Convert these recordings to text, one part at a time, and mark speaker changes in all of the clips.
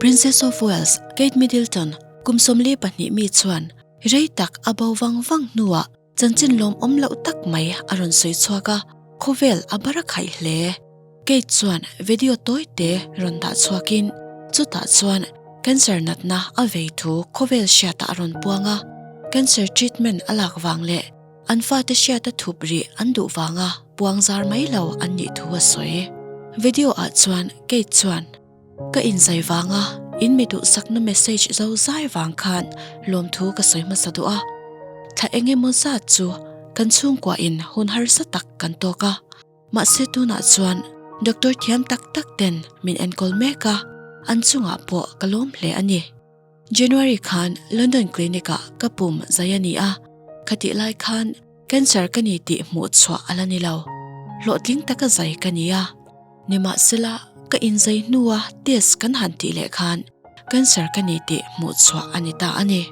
Speaker 1: Princess of Wales Kate Middleton kum 42 mi chuan rei tak a bo vang vang hnuah chanchin lawmawm loh tak mai a rawn sawi chhuak a, khawvel a bar a khaih hle. Kate chuan video tawi te rawn dah chhuakin chutah chuan cancer natna a vei thu khawvel hriatah a rawn puang a, cancer treatment a lak vang leh An fate hriata thup rih an duh vanga puang zar mai lo an nih thu a sawi. Video ah chuan Kate chuan, Ka inzai vanga in mi duhsakna message zo zai vang khan lawmthu ka sawi hmasa duh a. Thla eng emaw zat chu kan chhungkua in hun harsa tak kan tawk a. Mahse tunah chuan doctor thiam tak tak ten min enkawl mek a, an chungah pawh ka lawm hle a ni. January khan London Clinic ah ka pum zai a ni a, khatih lai khan cancer ka ni tih hmuh chhuah a la ni lo. Hlawhtling taka zai ka ni a, nimahsela ka inzai hnua test kan han tih leh khan cancer ka ni tih hmuh chhuah a ni ta a ni.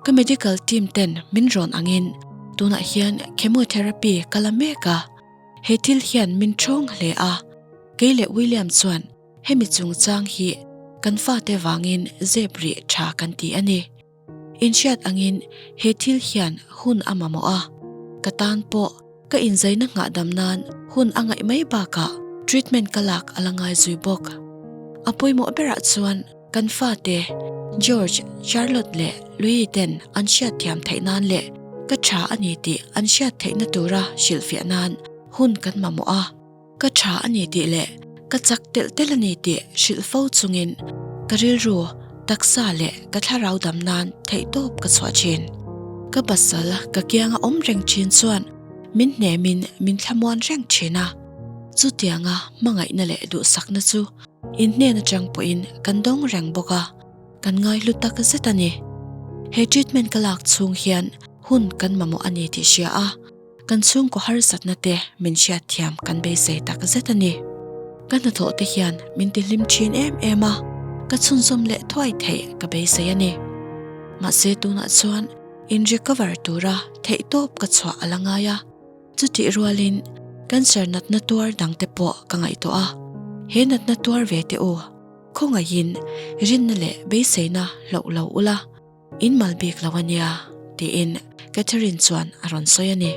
Speaker 1: Ka medical team ten min rawn angin tunah hian chemotherapy ka la mek a, he thil hian min thawng hle a, kei leh William chuan Hemi chungchang hi kan fate vangin zep rih tha kan ti a ni. Inhriat angin he thil hian hun a mamawh a, ka tan pawh ka inzaina nghahdam nan hun a ngaih mai bakah treatment ka lak a la ngai zui bawk. A pawimawh berah chuan kan fate George, Charlotte leh Louis ten an hriatthiam theih nan leh ka tha a ni tih an hriat theihna tura hrilhfiah nan hun kan mamawh a. Ka tha a ni tih leh ka chak telh telh a ni tih hrilh fo chungin ka rilru, taksa leh ka thlarau dam nan theihtawp ka chhuah thin. Ka pasal ka kianga awm reng thin chuan min hnemin min thlamuan reng thin a. Chutianga hmangaihna leh duhsakna chu inhnen atang pawhin kan dawng reng bawk a, kan ngaihlu tak zet a ni. He treatment ka lak chhung hian hun kan mamawh a ni tih hria a. Kan chhungkaw harsatna te min hriatthiam kan beisei tak zet a ni. Ka hnathawh te hian min ti hlim thin em em a, ka chhunzawm leh thuai theih ka beisei a ni. Mahse tunah chuan in recover tura theihtawp ka chhuah a la ngai a, chutih rualin cancer natna tuar dang te pawh ka ngaihtuah a, he natna tuar ve te u, khawngaihin rinna leh beiseina hloh lo ula. In mal bik lo a nia, tiin Catherine chuan a rawn sawi a ni.